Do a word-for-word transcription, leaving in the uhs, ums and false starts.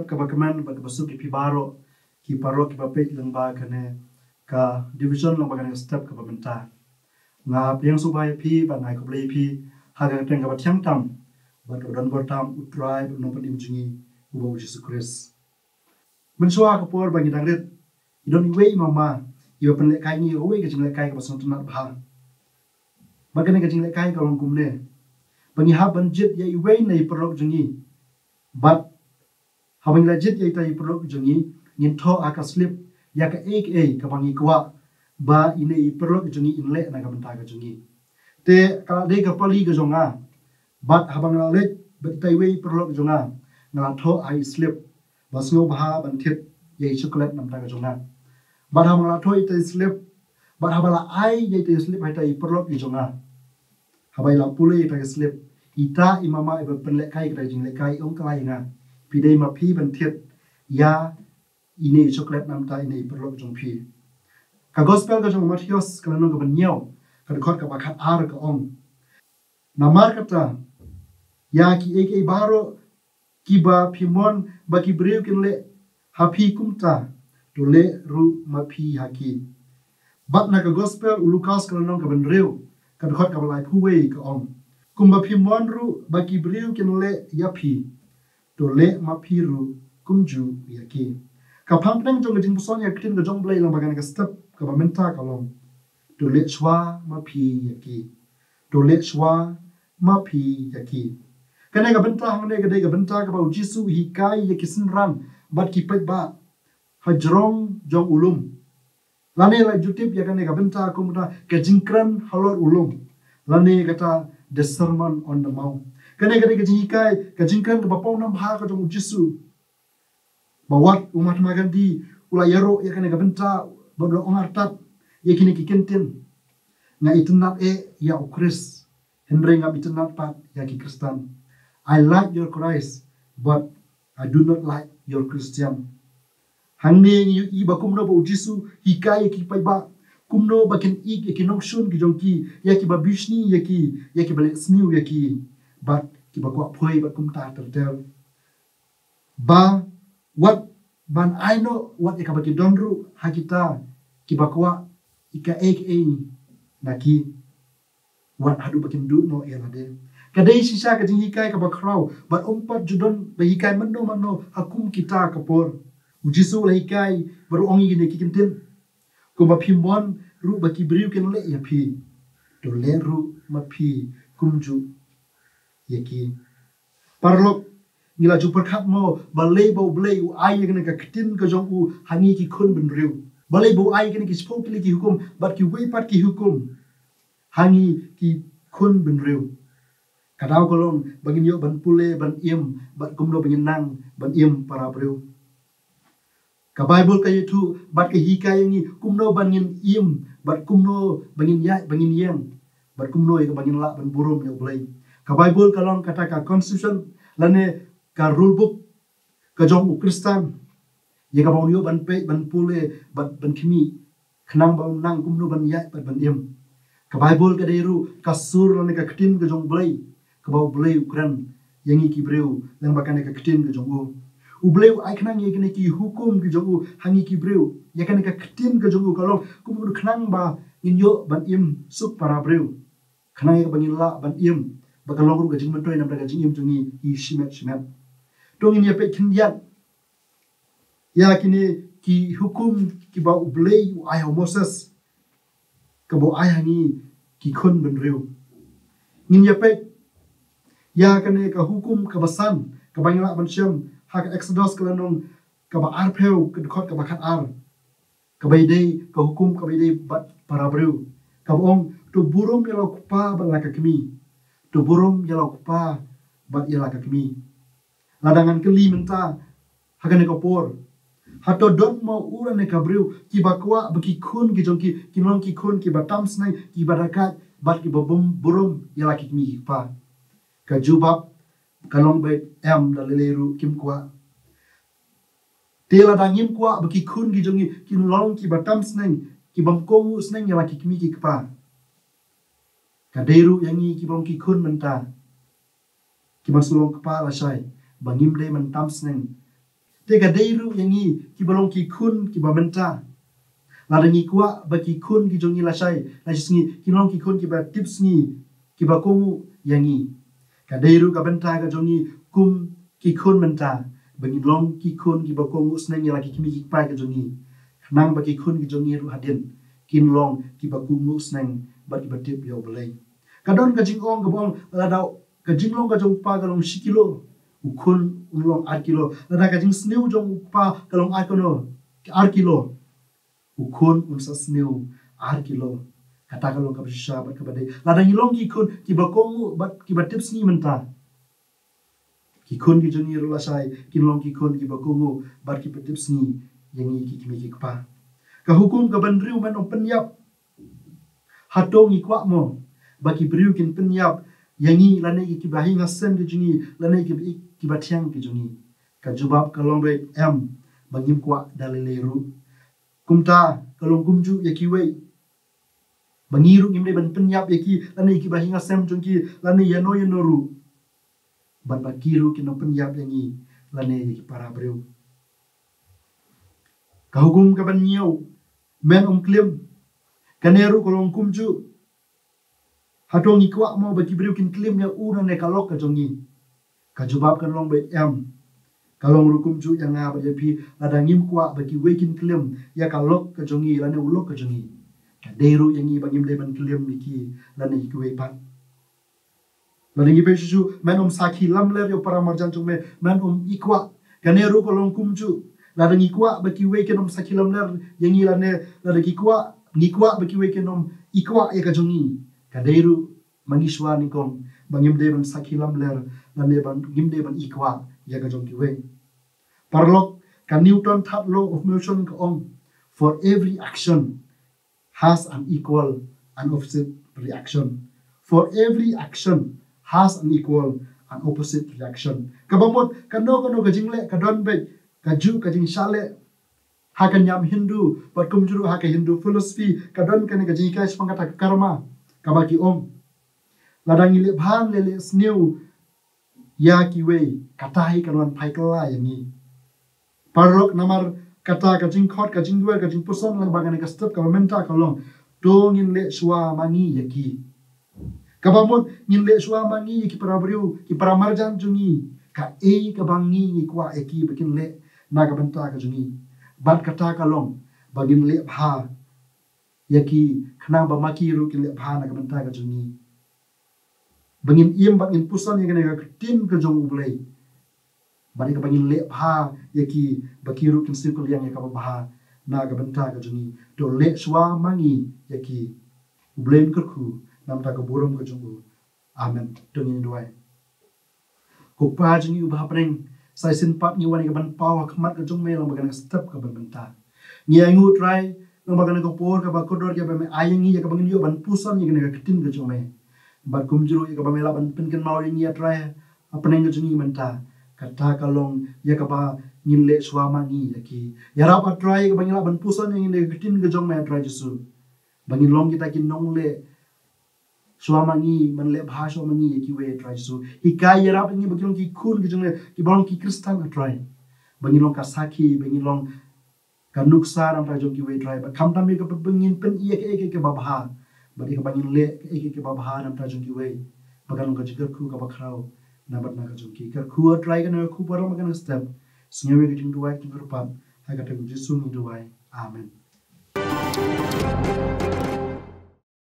Kaba kmen bad kaba suk ïa phi baroh ki paralok kiba peit lyngba kane ka division lyngba kane ka step kaba mynta. Nga pdiang sngewbha ïa phi bad nga ai khublei ïa phi ha ka kyrteng kaba thiang tam bad kaba don bor tam U Trai bad U Nongpynim jong ngi uba u Jisu Khrist. Mynshuwa ka por ba ngi dang rit, i don iwei i mama iba pynlehkai ngi ïa kawei ka jinglehkai kaba sngewtynnat bha. Bad kane ka jinglehkai ka long kumne: ba ngi hap ban jied ïa iwei na i paralok jong ngi. Bad haba ngi la jied ïa ita i paralok jong ngi, ngin thoh ha ka slip ïa kaei kaei kaba ngi kwah ba ine i paralok jong ngi in leh na ka bynta ka jong ngi. Te ka la dei ka pali ka jong nga. Bad haba nga la leit bad ita iwei i paralok jong nga, nga la thoh ha i slip ba sngewbha ban thied ïa i chocolate na bynta ka jong nga. Bad haba nga la thoh ita i slip, bad haba la ai ïa ita i slip ha ita i paralok i jong nga, haba i la pule ita i slip, ita i mama iba pynlehkai kata ka jinglehkai i ong, kala ïa nga, phi dei ma phi ban thied ïa ine i chocolate na bynta ine i paralok jong phi. Ka gospel ka jong u Mathaios ka lynnong kaba hynñiew, ka dkhot kaba khatar ka ong: Namar kata, ïa kiei kiei baroh kiba phi mon ba ki briew kin leh ha phi kumta, to leh ruh ma phi ha ki. Bad na ka gospel u Lukas ka lynnong kaba hynriew, ka dkhot kaba laiphew wei ka ong: Kumba phi mon ruh ba ki briew kin leh ïa phi, to leh ma phi ruh kumjuh ïa ki. Ka phang pdeng jong ka jingpuson ïa ka ktien ka jong U Blei lyngba kane ka step kaba mynta ka long: To leh shuwa ma phi ïa ki. To leh shuwa ma phi ïa ki. Kane ka bynta hangne ka dei ka bynta kaba u Jisu u hikai ïa ki synran bad ki paidbah ha jrong jong u lum. Lane la ju tip ïa kane ka bynta kum kata ka jingkren halor u lum, lane kata the Sermon on the Mount. Kane ka dei ka jinghikai, ka jingkren kaba pawnam bha ka jong u Jisu. Ba wat u Mahatma Gandhi u la ïaroh ïa kane ka bynta bad u la ong artat ïa kine ki kyntien: Nga itynnad eh ïa u Khrist, hynrei ngam itynnad pat ïa ki Khristan. I like your Christ, but I do not like your Christian. Hangne ngi ïohi ba kumno ba u Jisu u hikai ïa ki paidbah kumno ba kin ïeit ïa ki nongshun ki jong ki, ïa kiba bishni ïa ki, ïa kiba leh sniew ïa ki, bad kiba kwah poi bad kumta ter ter. Ba wat ban ai noh wat ïa kaba ki don ruh ha kita kiba kwah ïa kaei kaei na ki, wat haduh ba kin duh noh ïa lade. Ka dei shisha ka jinghikai kaba khraw bad ym pat ju don ba hikai mano mano ha kum kita ka por. U Jisu u la hikai bad u ong ïa kine ki kyntien: Kumba phi mon ruh ba ki briew kin leh ïa phi, to leh ruh ma phi kumjuh ïa ki. Paralok, ngi la ju pyrkhat mo balei ba U Blei u ai ïa kane ka ktien ka jong u ha ngi ki khun bynriew? Balei ba u ai ïa kine ki shiphew tylli ki hukum bad kiwei pat ki hukum ha ngi ki khun bynriew? Ka daw ka long ba ngin ïoh ban pule, ban im, bad kumno ba ngin nang ban im para briew. Ka Baibl ka ïathuh bad ka hikai ïa ngi kumno ba ngin im, bad kumno ba ngin ïaid, ba ngin ïeng, bad kumno ïa ba ngin lah ban burom ïa U Blei. Ka Baibl ka long kata ka constitution lane ka rule book ka jong u Khristan, ïa kaba un ïoh ban peit, ban pule, bad ban khmih, khnang ba un nang kumno ban ïaid bad ban im. Ka Baibl ka dei ruh ka sur lane ka ktien ka jong U Blei, kaba U Blei u kren ïa ngi ki briew lyngba kane ka ktien ka jong u. U Blei u ai khnang ïa kine ki hukum ki jong u ha ngi ki briew. Ïa kane ka ktien ka jong u ka long kumno khnang ba ngin ïoh ban im suk para briew, khnang ïa ba ngin lah ban im, ba ka long ruh ka jingmyntoi namar ka jingim jong ngi hi shimet shimet. To ngin ïa peit khyndiat ïa kine ki hukum kiba U Blei u ai ha u Moses, kaba u ai ha ngi ki khun bynriew. Ngin ïa peit ïa kane ka hukum kaba san kaba ngi lah ban shem ha ka Exodus ka lynnong kaba arphew, ka dkhot kaba khatar, kaba ïadei, ka hukum kaba ïadei bad para briew, kaba ong: To burom ïa la u kpa bad la ka kmie. To burom ïa la u kpa bad ïa la ka kmie. Lada ngan kylli mynta ha kane ka por, hato don mo u lane ka briew kiba kwah ba ki khun ki jong ki kin long ki khun kiba tam sneng, kiba dakait, bad kiba bym burom ïa la ki kmie ki kpa? Ka jubab ka long ba em, da lei lei ruh kim kwah. Te lada ngim kwah ba ki khun ki jong ngi kin long kiba tam sneng, ki bym kohnguh sneng ïa la ki kmie ki kpa, ka dei ruh ïa ngi ki bym ki khun mynta, ki bym shu long kpa lashai, ba ngim dei ban tam sneng Te ka dei ruh ïa ngi kiba long ki khun kiba mynta. Lada ngi kwah ba ki khun ki jong ngi lashai, lashai sngi, kin long ki khun kiba tipsngi, kiba kohnguh ïa ngi. Ka dei ruh ka bynta ka jong ngi kum ki khun mynta, ba ngin long ki khun kiba kohnguh sneng ïa la ki kmie ki kpa ki jong ngi. Khnang ba ki khun ki jong ngi ruh hadien kin long kiba kohnguh sneng bad kiba tip ïa U Blei. Ka don ka jingong kaba ong, lada ka jinglong ka jong u kpa ka long shi kilo, u khun un long ar kilo. Lada ka jingsniew jong u kpa ka long ar kilo, ar kilo, u khun un sa sniew ar kilo. Kata ka long kaba shisha bad kaba dei. Lada ngi long ki khun kiba kohnguh bad kiba tipsngi mynta, ki khun ki jong ngi ruh lashai kin long ki khun kiba kohnguh bad kiba tipsngi ïa ngi ki kmie ki kpa. Ka hukum kaba hynriew, men ym pynïap. Hato ngi kwah mo ba ki briew kin pynïap ïa ngi lane ïa kiba ha ïing ha sem ki jong ngi lane ïa kiba, kiba thiang ki jong ngi? Ka jubab ka long beit em, ba ngim kwah da lei lei ruh. Kumta ka long kumjuh ïa kiwei, ba ngi ruh ngim dei ban pynïap ïa ki lane ïa kiba ha ïing ha sem jong ki lane ïano ïano ruh, bad ba ki ruh kin ym pynïap ïa ngi lane ïa ki para briew. Ka hukum kaba hynñiew, men ym klim. Kane ruh ka long kumjuh. Hato ngi kwah mo ba ki briew kin klim ïa u lane ka lok ka jong ngi? Ka jubab kan long beit em. Ka long ruh kumjuh ïa nga bad ïa phi, lada ngim kwah ba kiwei kin klim ïa ka lok ka jong ngi lane u lok ka jong ngi, ka dei ruh ïa ngi ba ngim dei ban klim ïa ki lane ïa kiwei pat. Lada ngi peit shuh shuh, men ym sakhi lamler ïa u para marjan jong me, men ym ikwah. Kane ruh ka long kumjuh. Lada ngi kwah ba kiwei kin ym sakhi lamler ïa ngi lane lada ki kwah, ngi kwah ba kiwei kin ym ikwah ïa ka jong ngi, ka dei ruh ma ngi shuwa nyngkong ba ngim dei ban sakhi lamler lane ba ngim dei ban ikwah ïa ka jong kiwei. Paralok, ka Newton third law of motion ka ong, "For every action has an equal and opposite reaction. For every action has an equal and opposite reaction." Kaba mut, kano kano ka jingleh ka don beit kajuh ka jingshah leh. Ha ka niam Hindu bad kumjuh ruh ha ka Hindu philosophy ka don kane ka jinghikai shaphang kata ka karma, kaba ki ong, lada ngi leh bha, leh, leh sniew ïa kiwei, kata hi kan wan phai kylla ïa ngi. Paralok, namar kata ka jingkhot, ka jingduwai, ka jingpuson lyngba kane ka step kaba mynta ka long, to ngin leh shuwa ma ngi ïa ki. Kaba mut, ngin leh shuwa ma ngi ïa ki para briew, ki para marjan jong ngi, kaei kaba ngi ngi kwah ïa ki ba kin leh na ka bynta ka jong ngi. Bad kata ka long ba ngin leh bha ïa ki, khnang ba ma ki ruh kin leh bha na ka bynta ka jong ngi. Ba ngin im bad ngin puson ïa kane ka ktien ka jong U Blei, bad ïa kaba ngin leh bha ïa ki, ba ki ruh kin siew kylliang ïa kaba bha na ka bynta ka jong ngi. To leh shuwa ma ngi ïa ki. U Blei un kyrkhu na ka bynta ka burom ka jong u. Amen. To ngin duwai. Ko Pa jong ngi uba ha bneng, sa shisien pat ngi wan ïa ka ban paw ha khmat ka jong me lyngba kane ka step kaba mynta. Ngi ainguh, Trai, lyngba kane ka por kaba kordor kaba me ai ïa ngi, ïa kaba ngin ïoh ban puson ïa kane ka ktien ka jong me. Bad kumjuh ruh ïa kaba me lah ban pynkynmaw ïa ngi, ah Trai, ha bneng ka jong ngi mynta, kata ka long ïa kaba ngin leh shuwa ma ngi ïa ki. Ïarap, ah Trai, ïa kaba ngin lah ban puson ïa ngi na ka ktien ka jong me, ah Trai Jisu, ba ngin long kita ki nongleh shuwa ma ngi, ban leh bha shuwa ma ngi ïa kiwei, Trai Jisu. Hikai, ïarap ïa ngi ba ngin long ki khun ki jong me, kiba long ki Khristan, ah Trai, ba ngin long ka sakhi, ba ngin long ka nuksa na ka bynta jong kiwei, Trai. Bad khamtam ïa kaba ngin pyni ïa kaei kaei kaba bha, bad ïa kaba ngin leh kaei kaei kaba bha na ka bynta jong kiwei, ba kan long ka jingkyrkhu kaba khraw na ka bynta ka jong ki. Kyrkhu, ah Trai, kane ka khubor lyngba kane ka step. Sngew ïa ka jingduwai ka jingkyrpad, ha ka kyrteng U Jisu ngi duwai. Amen.